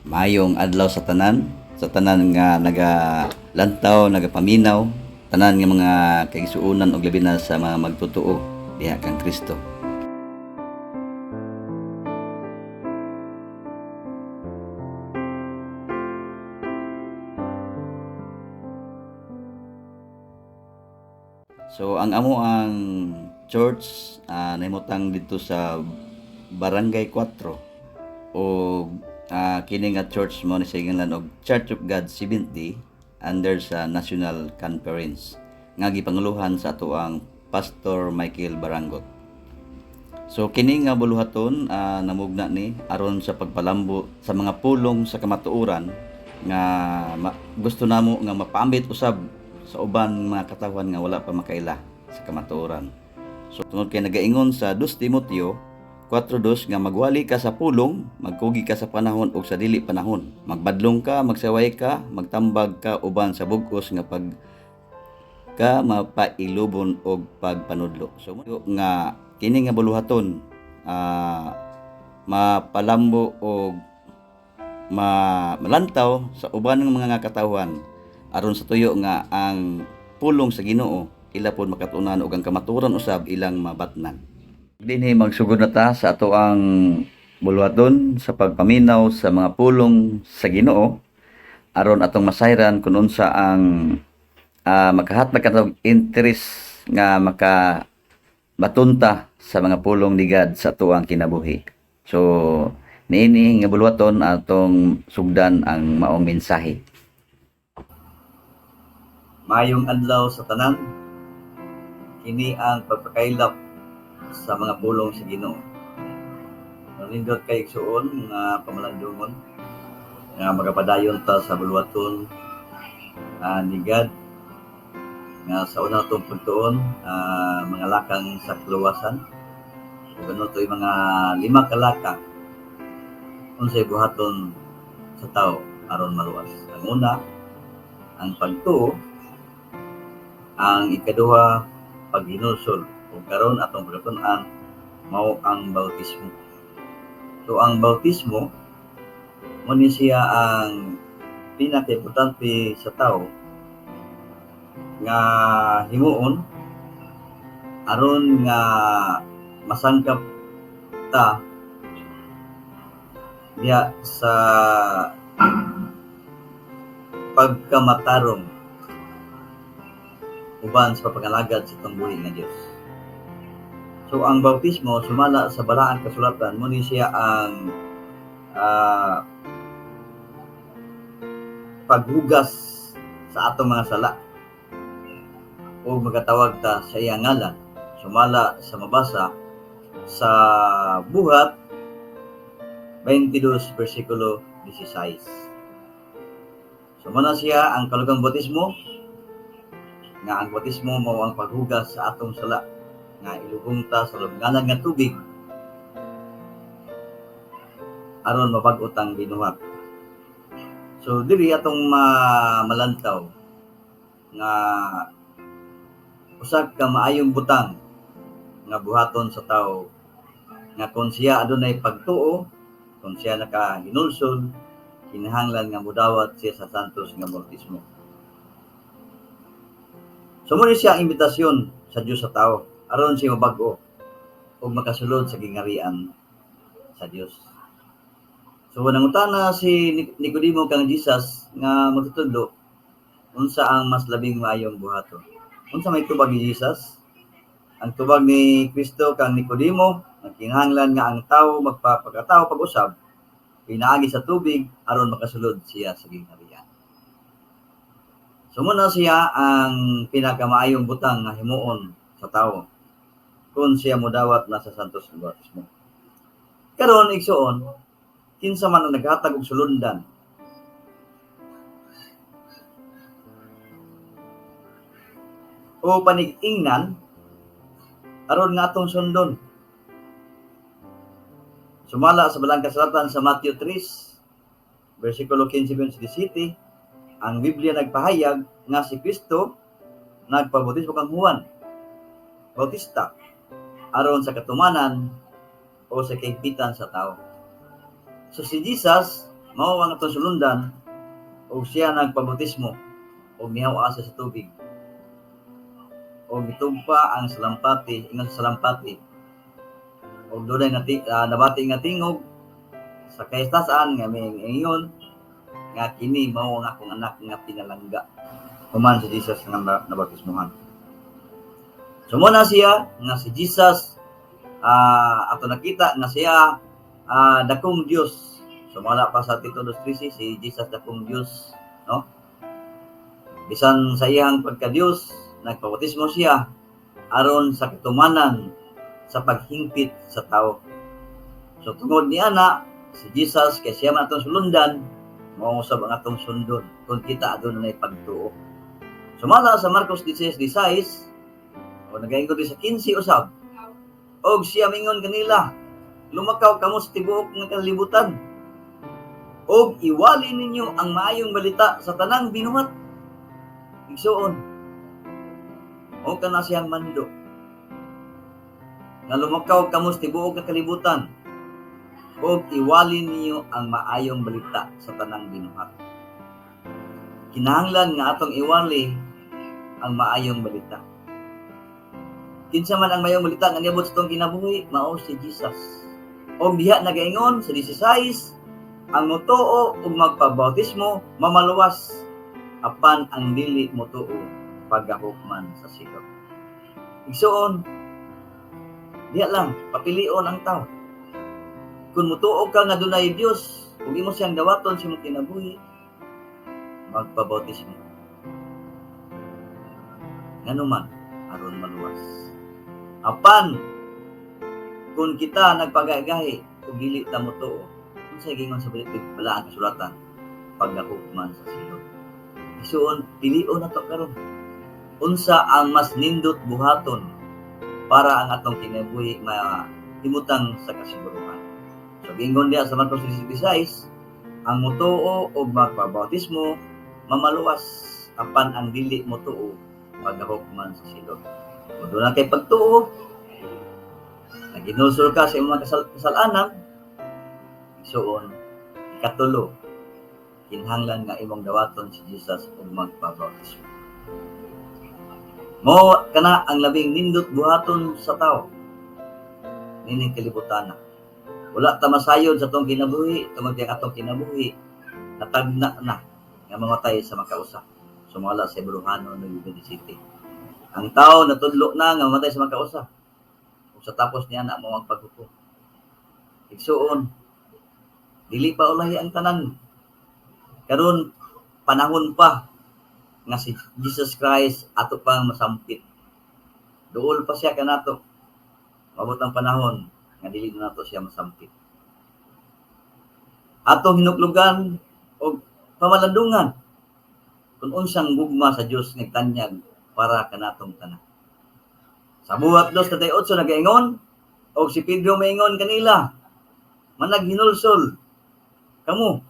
Maayong adlaw sa tanan nga nagalantaw, nagapaminaw, tanan nga mga kaigsuonan ug labi na sa mga magtotoo diha kang Kristo. So ang amo ang church nahimutang didto sa Barangay 4 o kini nga church mo ni siya giingnan og Church of God 70 under sa National Conference nga gipanguluhan sa ato ang Pastor Michael Baranggot. So kini nga buluhaton namugna ni aron sa pagpalambo sa mga pulong sa kamatuoran nga gusto namo nga mapaambit usab sa uban mga katawhan nga wala pa makaila sa kamatuoran. So tungod kay nagaingon sa 2 Timoteo 4:2 nga magwali ka sa pulong, magkugi ka sa panahon ug sa dili panahon. Magbadlong ka, magsaway ka, magtambag ka uban sa bug-os nga pag ka mapailubon og pagpanudlo. So nga kini nga buluhaton mapalambo og malantaw sa uban ng mga katawhan aron sa tuyo nga ang pulong sa Ginoo ila pod makatunan ug ang kamatuoran usab ilang mabatnan. Dinhi magsugod na ta sa ato ang buluhaton sa pagpaminaw sa mga pulong sa Ginoo aron atong masayran kun unsa ang makahatag katong interest nga maka matunta sa mga pulong ni God sa atuang kinabuhi. So niini nga buluhaton atong sugdan ang maong mensahe. Maayong adlaw sa tanan. Kini ang pagpakaylap sa mga pulong sa Ginoo. Nindot kay igsuon nga pamalandungon nga magapadayon ta sa buluhaton ni God nga sa una atong pagtuon mga lakang sa kaluwasan ug ano to'y mga lima ka lakang unsay buhaton sa tao aron maluwas. Ang una, ang pagtuo, ang ikaduha, paghinulsol, ug karon atong pagtun-an mao ang bautismo. So ang bautismo mo ni siya ang pinakaimportante sa tao nga himuon aron nga masangkap ta diha sa pagkamatarong uban sa pangalagad sa atong buhi nga Dios. So ang bautismo sumala sa balaang kasulatan mo ni siya ang paghugas sa atong mga sala o magatawag ta sa iyang ngalan sumala sa mabasa sa Buhat 22 versikulo 16. So mao na siya ang kalugang bautismo nga ang bautismo mao ang paghugas sa atong sala nga ilubong ta sa lubnganan nga tubig aron mabag-o tang binuhat. So diri atong malantaw nga usa ka maayong butang nga buhaton sa tawo nga kung siya adunay pagtuo, kung siya nakahinulsol, kinahanglan nga mudawat siya sa santos nga bautismo. So mo ni siya ang imbitasyon sa Dios sa tawo aron siya mabag-o ug makasulod sa gingarian sa Dios. So nangutana si Nicodemo kang Jesus nga magtutudlo unsa ang mas labing maayong buhaton. Unsa may tubag ni Jesus? Ang tubag ni Kristo kang Nicodemo nga kinahanglan nga ang tawo magpapakatao pag-usab pinaagi sa tubig aron makasulod siya sa gingharian. So muna siya ang pinakamaayong butang nga himuon sa tawo kung siya modawat na sa santos nga bautismo. Karon igsuon, kinsa man ang naghatag og sulundan o panig-ingnan aron nga atong sundon. Sumala sa balang kasulatan sa Matthew 3, versikulo 15 17, ang Biblia nagpahayag nga si Kristo nagpabautismo kang Juan Bautista aron sa katumanan o sa kahigpitan sa tao. So si Jesus Mao ang atong sulundan ug siya nagpabautismo ug nihaw siya sa tubig. Ug gitugpa ang salampati, ingon sa salampati. Ug dunay nabati nga tingog sa kahitasan nga may ingon nga, "Kini mao ang akong anak nga pinalangga." Human si Jesus nga nabautismuhan. So mao na siya nga si Jesus, ato nakita nga siya dakong Dios. Sumala pa sa Tito 2:13, si Jesus dakong Dios, no? Bisan sa iyang pagka-Dios, nagpabautismo siya aron sa katumanan sa paghingpit sa tao. So tungod ni ana, si Jesus kay siya man atong sulundan, mao usab ang atong sundon kung kita aduna pagtuo. Sumala sa Marcos 16:16 o nagaingon din sa 15 usab, og siya mingon kanila, "Lumakaw kamo sa tibuok nga kalibutan og iwali ninyo ang maayong balita sa tanang binuhat." Igsuon, o kana siyang mando nga lumakaw kamo sa tibuok nga kalibutan ug iwali ninyo ang maayong balita sa tanang binuhat. Kinahanglan nga atong iwali ang maayong balita. Kinsa man ang maayong balita nga niabot sa atong kinabuhi? Mao si Jesus. Og diha nagaingon sa 16, ang motuo ug magpabautismo mamaluwas, apan ang dili motuo pagahukman sa silot. Igsuon, diha lang papilion ang tao. Kung motuo ka nga dunay Dios ug imo siyang dawaton sa imong kinabuhi, magpabautismo. Ngano man? Aron maluwas. Apan kung kita nagpagahi ug dili ta motuo, unsay gingon sa balaang kasulatan? Pagahukman sa silot. Igsuon, pilion na to karon. Unsa ang mas nindot buhaton para ang atong kinabuhi mahimutang sa kasiguruhan? So gingon diha sa Marcos 16, ang motuo og magpabautismo mamaluwas, apan ang dili motuo pagahukman sa silot. Kung duna kay pagtuo, naginulsol ka sa imong mga kasalanan, igsuon, ikatulo, kinahanglan nga imong dawaton si Jesus ug magpabautismo. Mao kana ang labing nindot buhaton sa tao nining kalibutan. Wala ta masayod sa atong kinabuhi tungod kay ang atong kinabuhi natagna na nga mamatay sa makausa. Sumala sa Hebreohanon 9:17. Ang tao natudlo na nga mamatay sa makausa. Ug sa tapos niya na mao ang paghukom. Igsuon, dili pa ulahi ang tanan. Karon panahon pa nga si Jesus Christ ato pang masampit. Duol pa siya kanato. Mabot ang panahon nga dili na nato siya masampit. Atong hinuklugan og pamalandungan kung unsang gugma sa Dios nga tanyag para kanatong tanan. Sa Buhat 2:38 nagaingon, og si Pedro maingon kanila, "Managhinulsol kamo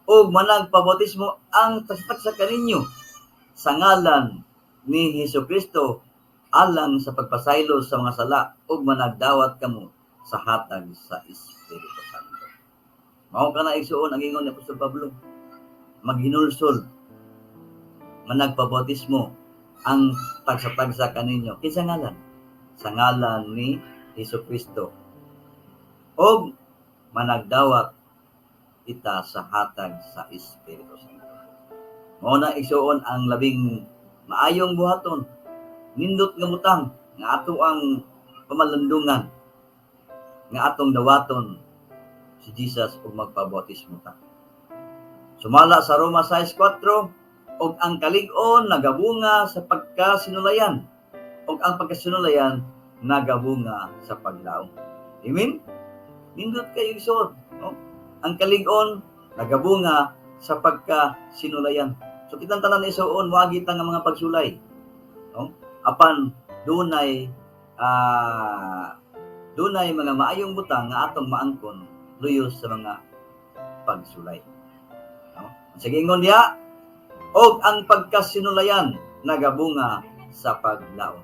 og managpabautismo ang tagsa kaninyo sa ngalan ni Hesus Kristo alang sa pagpasaylo sa mga sala ug managdawat kamo sa hatag sa Espiritu Santo." Mao kana, igsuon, ang ingon ni Apostol Pablo. Maghinulsol, managpabautismo ang tagsa-tagsa kaninyo. Kinsa ngalan? Sa ngalan ni Hesus Kristo. Og managdawat kita sa hatag sa Espiritu Santo. Mao na, igsuon, ang labing maayong buhaton, nindot nga butang nga ato ang pamalandungan nga atong dawaton si Jesus ug magpabautismo ta. Sumala sa Roma 6:4, og ang kalig-on nagabunga sa pagkasinulayan ug ang pagkasinulayan nagabunga sa paglaom. Amen? Nindot kayo, igsoon, no? Ang kalig-on nagabunga sa pagkasinulayan. So kitang tanan, igsuon, moagi ta nga mga pagsulay. No? Apan dunay mga maayong butang nga atong maangkon luyos sa mga pagsulay. No? Sige, ingon diha, og ang pagkasinulayan nagabunga sa paglaom.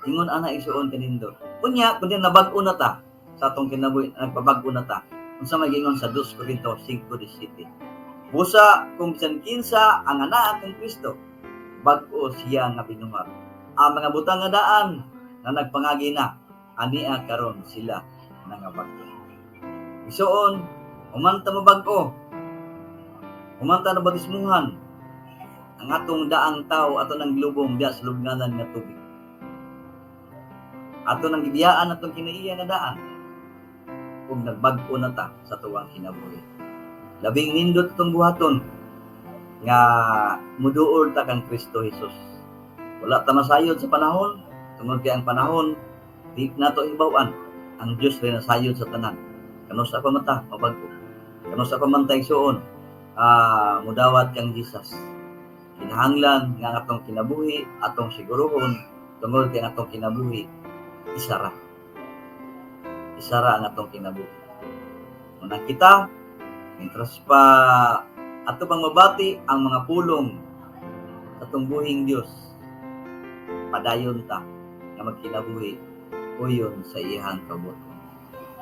Ingon ana, igsuon, kanindot. Unya, kundi nabag-o na ta sa atong kinabuhi, nagpabag-o na ta. Unsa may giingon sa 2 Corinto 5:17? Busa kung bisan kinsa ang anaa kang Kristo, bag-o siya nga binuhat. Ang mga butang nga daan na nagpangagi na, ania karon sila nangabag-o. Igsoon, human ta mabag-o, human ta nabatismuhan, ang atong daang tao ato nang gilubong diya sa lubnganan nga tubig. Ato nang gibiyaan atong kinaiya nga daan ug nagbag-o na ta sa atuang kinabuhi. Labing nindot itong buhaton nga muduol ta kang Kristo Jesus. Wala ta masayod sa panahon, tungod kay ang panahon di nato hibaw-an. Ang Dios ray nasayod sa tanan. Kanus-a pa man ta mabag-o? Kanus-a pa man ta, igsuon, mudawat kang Jesus? Kinahanglan nga ang atong kinabuhi atong siguruhon tungod kay ang atong kinabuhi isara. Isara ang atong kinabuhi. Una kita, mientras pa ato pang mabati ang mga pulong sa atong buhing Dios, padayon ta nga magkinabuhi uyon sa iyang kabubut-on.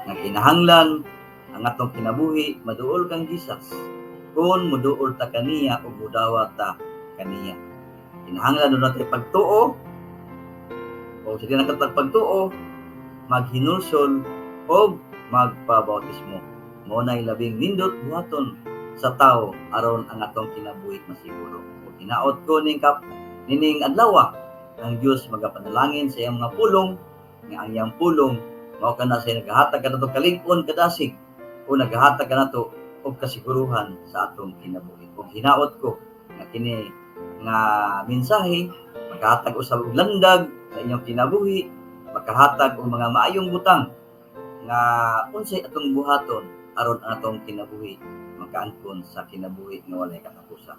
Nga kinahanglan ang atong kinabuhi maduol kang Jesus kung muduol ta kaniya ug mudawat ta kaniya. Kinahanglan duna tay pagtuo o sa di nakatag pagtuo, maghinulsol og magpabautismo. Mao nay labing nindot buhaton sa tao aron ang atong kinabuhi masiguro. Ug hinaot ko ning kap nining adlaw, ang Dios magapanalangin sa iyang mga pulong, nga ang iyang pulong mao kana sa nagahatag kanato kalig-on, kadasig, o nagahatag kanato og kasiguruhan sa atong kinabuhi. Ug hinaot ko nga kini nga mensahe makahatag usab og landag sa inyong kinabuhi, makahatag og mga maayong butang nga unsay atong buhaton aron ang atong kinabuhi makaangkon sa kinabuhi nga walay katapusan.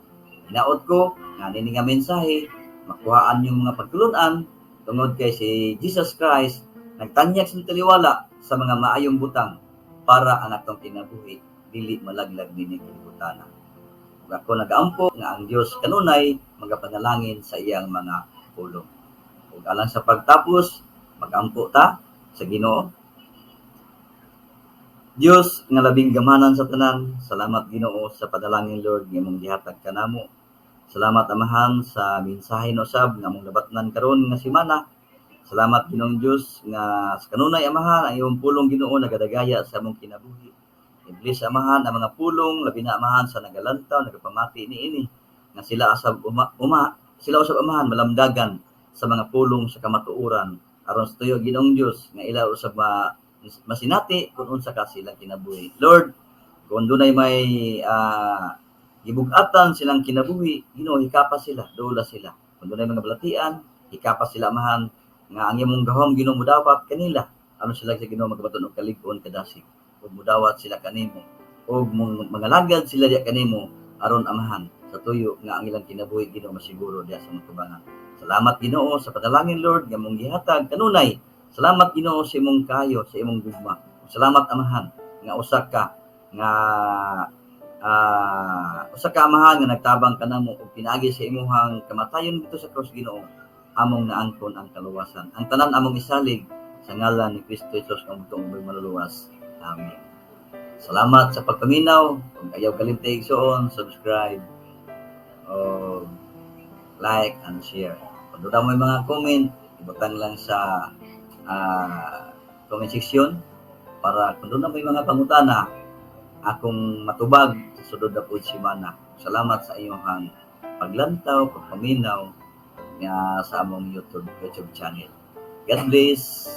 Hinaot ko nga nini nga mensahe makuhaan yung mga pagtulunan tungod kay si Jesus Christ nagtanyag sa taliwala sa mga maayong butang para ang atong kinabuhi dili malaglag nini kalibutan. Ug ako nagaampo nga ang Dios kanunay magapanalangin sa iyang mga pulong. Ug alang sa pagtapos, magampo ta sa Ginoo. Dios nga labing gamhanan sa tanan, salamat, Ginoo, sa panalangin, Lord, nga imong gihatag kanamo. Salamat, Amahan, sa mensahe no sab nga among nabatnan karon nga semana. Salamat, Ginoong Dios, nga sa kanunay, Amahan, ang imong pulong, Ginoo, nagadagaya sa among kinabuhi. I-bless, Amahan, ang mga pulong, labi na, Amahan, sa nagalantaw, nagapamati niini nga sila asab uma, uma sila usab, Amahan, malamdagan sa mga pulong sa kamatuoran aron sa tuyo, Ginoong Dios, nga ila usab masinati kung unsa ka silang kinabuhi. Lord, kung dunay may gibug-atan silang kinabuhi, Ginoo, hikapa sila, dula sila. Kung dunay mga balatian, hikapa sila, Amahan, nga ang imong gahom, Ginoo, mudawat kanila aron sila sa Ginoo magabaton og kalig-on, kadasig, ug mudawat sila kanimo ug mangalagad sila diya kanimo aron, Amahan, sa tuyo nga ang ilang kinabuhi, Ginoo, masiguro diya sa imong atubangan. Salamat, Ginoo, sa panalangin, Lord, nga imong gihatag kanunay. Salamat, Ginoo, sa imong kayo, sa imong gugma. Salamat, Amahan, nga usa ka, Amahan, nga nagtabang kanamo ug pinaagi sa imuhang kamatayon didto sa krus, Ginoo, among naangkon ang kaluwasan. Ang tanan among isalig sa ngalan ni Kristo Jesus nga among Manluluwas. Amen. Salamat sa pagpaminaw. Kung ayaw kalimti, igsoon, subscribe o like and share. Kung doon mo mga comment, ibutang lang sa comment section para kung doon na may mga pangutana akong matubag sa sunod na pud semana. Salamat sa inyong paglantaw, pagpaminaw nga sa among YouTube channel. God bless.